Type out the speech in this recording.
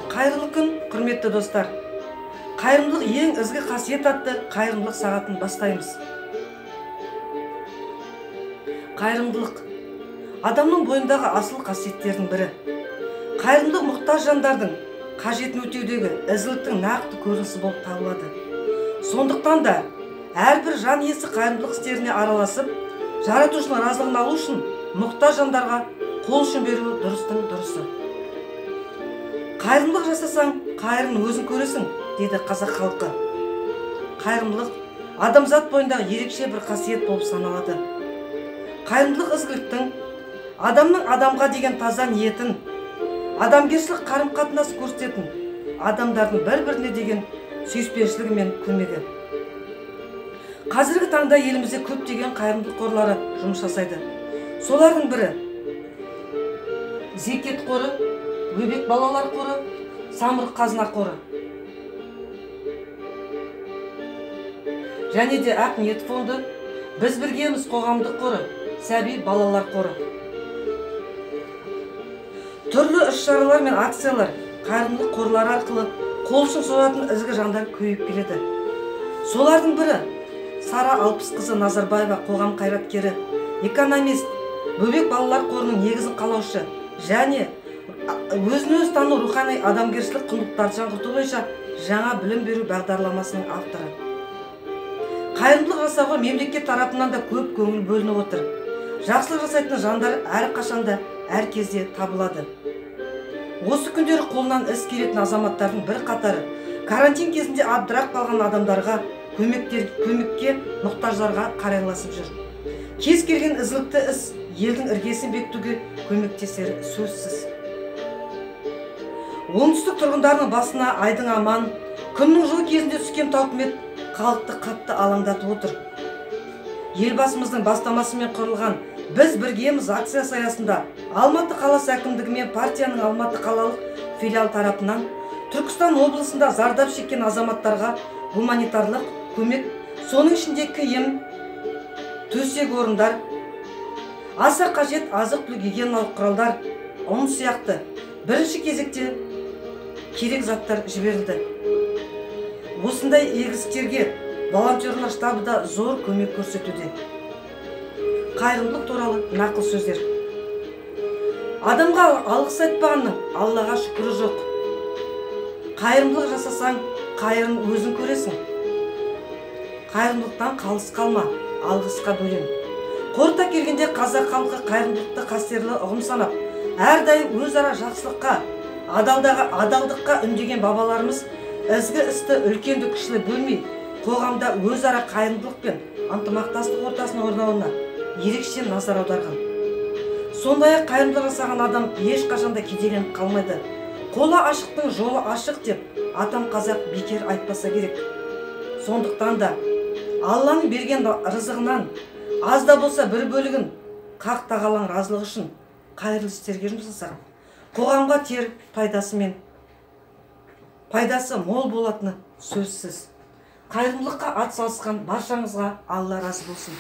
Қайырлы күн, құрметті достар. Қайырымдылық ең ізгі қасиет атты қайырымдылық сағатын бастаймыз. Қайырымдылық адамның бойындағы асыл қасиеттердің бірі. Қайырымдылық мұқтаж жандардың қажетін өтеудегі ізгіліктің нақты көрінісі болып табылады. Сондықтан да әрбір жан иесі қайырымдылық істеріне араласып, жаратушының разылығын алу үшін мұқтаж жандарға қол ұшын беруі дұрыстың дұрысы. Қайырымдылық жасасаң, қайырын өзің көресің, дейді қазақ халқы. Қайырымдылық адамзат бойындағы ерекше бір қасиет болып саналады. Қайырымдылық ізгіліктің, адамның адамға деген таза ниетін, адамгершілік қарым-қатынас көрсететін, адамдардың бір-біріне деген сүйіспеншілігі мен көмегі. Қазіргі таңда елімізде көптеген қайырымдылық қорлары жұмыс жасайды. Солардың бірі Зекет қоры, Бөбек балалар қоры, Самұрық қазына қоры. Және де Ақ ниет фонды, Біз біргеміз қоғамдық қоры, Сәби балалар қоры. Түрлі іс-шаралар мен акциялар қайырымдылық қорлары арқылы қол ұшын созатын ізгі жандар көбейіп келеді. Солардың бірі Сара Алпысқызы Назарбаева, қоғам қайраткері, экономист, Бөбек балалар қорының негізін қалаушы және өзін өзі тану рухани адамгершілік құндылықтарды жаңғырту бойынша жаңа білім беру бағдарламасының авторы. Қайырымдылық жасауға мемлекет тарапынан да көп көңіл бөлініп отыр. Жақсылық жасайтын жандар әрқашанда, әр кезде табылады. Осы күндері қолынан іс келетін азаматтардың бір қатары карантин кезінде абдырап қалған адамдарға, көмекке мұқтаждарға қарайласып жүр. Кез келген ізгілікті іс елдің іргесін бекітуге көмектесері сөзсіз. Оңтүстік тұрғындарының басына айдың аман, күннің жылы кезінде түскен тауқымет халықты қатты алаңдатып отыр. Елбасымыздың бастамасымен құрылған Біз біргеміз акциясы аясында Алматы қаласы әкімдігі мен партияның Алматы қалалық филиалы тарапынан Түркістан облысында зардап шеккен азаматтарға гуманитарлық көмек, соның ішінде киім, төсек орындар, аса қажет азық-түлік, гигиеналық құралдар, ұн сияқты бірінші кезекте керек заттар жіберілді. Осындай егістерге волонтерлар штабы да зор көмек көрсетуде. Қайырымдылық туралы нақыл сөздер. Адамға алғыс айтпағанның Аллаға шүкірі жоқ. Қайырымдылық жасасаң, қайырын өзің көресің. Қайырымдылықтан қалыс қалма, алғысқа бөлен. Қорыта келгенде қазақ халқы қайырымдылықты қастерлі ұғым санап, әрдайым өзара жақсылыққа, адалдыққа үндеген бабаларымыз ізгі істі үлкенді кішілі бөлмей, қоғамда өзара қайырымдылық пен ынтымақтастық ортасының орнауына ерекше назар аударған. Сондай-ақ қайырымдылық жасаған адам ешқашан да кедейленіп қалмайды. Қолы ашықтың жолы ашық деп атам қазақ бекер айтпаса керек. Сондықтан да Алланың берген рызығынан аз да болса бір бөлігін Хақ тағаланың разылығы үшін қайырлы істерге жұмсасақ, қоғамға тер пайдасы мол болатыны сөзсіз. Қайырымдылыққа ат салысқан баршаңызға Алла разы болсын.